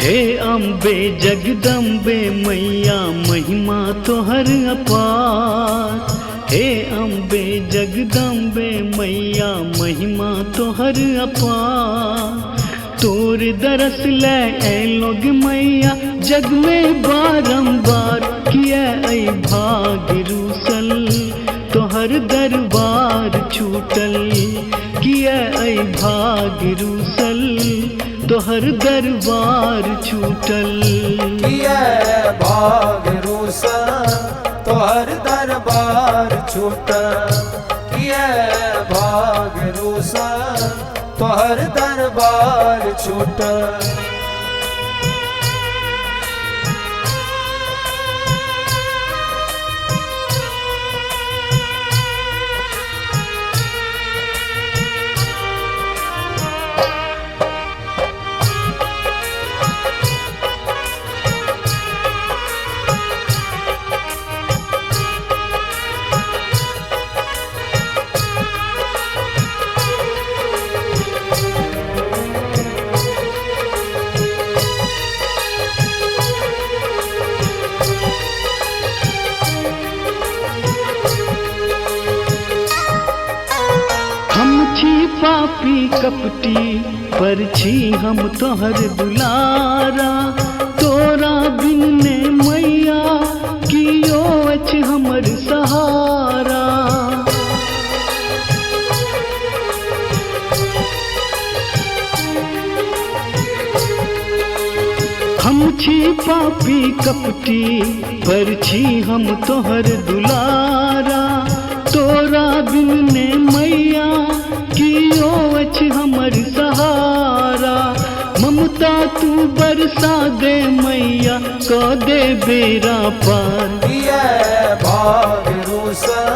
हे अम्बे जगदम्बे मैया महिमा तोहर अपार। हे अम्बे जगदम्बे मैया महिमा तोहर अपार। तोर दरस ले लोग मैया जग में बारंबार। किया ऐ भाग रूसल तोहर दरबार छूटल। किया ऐ भाग रूसल तोहर दरबार छूटल। किया भाग रूसल तोहर दरबार छूटल। किया भाग रूसल तोहर दरबार छूटल। हम छी पापी कपटी पर छी हम तोहर दुलारा। तोरा बिन ने मैया कियो अछि हमर सहारा। हम छी पापी कपटी पर छी हम तोहर दुलारा। तोरा बिन ने मैया कियो अछि हमर सहारा। ममता तू बरसा दे मैया क दे बेरा पार। किया भाग रूसल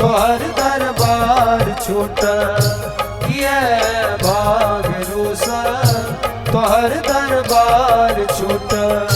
तोहर दरबार छूटल। किया भाग रूसल तोहर दरबार छूटल।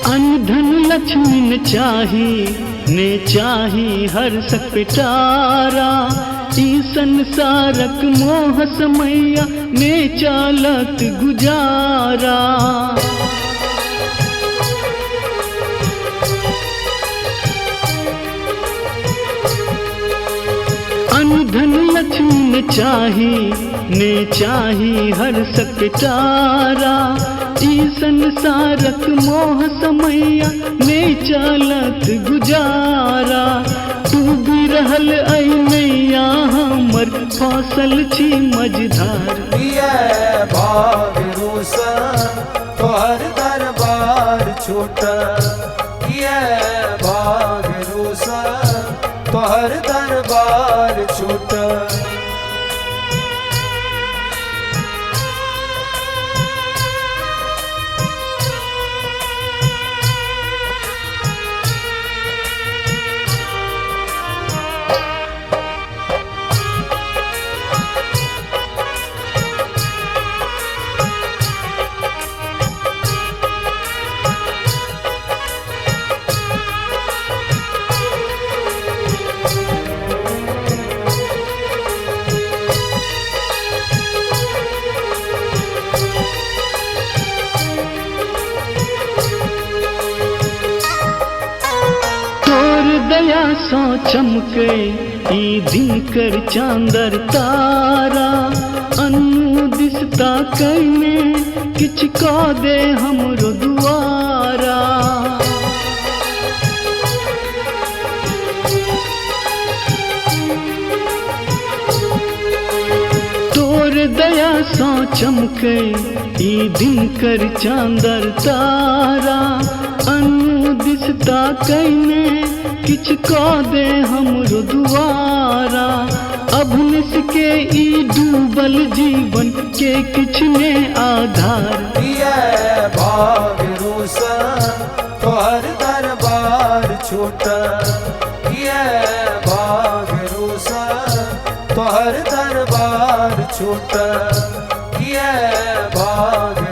अनधन लक्ष्मी न चाही ने चाही हर सपिटारा। ई संसारक मोह समैया ने चालत गुजारा। अनधन लक्ष्मी न चाही ने चाही हर सपिटारा। ई संसारक मोह समैया ने चालत गुजारा। डूबी रहल ऐ नैया हमर फसल छी मझधार। किया भाग रूसल तोहर दरबार छूटल। किया भाग रूसल तोहर दरबार छूटल। तोर दया सो चमके ई दिनकर चांदर तारा। अनु दिसता कने किछ क दे हमरो दुआरा। तोर दया सो चमके ई दिनकर चांदर तारा। अनु दिसता कने किछ क दे हमरो दुआरा। अभुनिस के ई डूबल जीवन के किछ ने आधार। किया भाग रूसल तोहर दरबार छूटल। दरबार छूटल, किए भऽ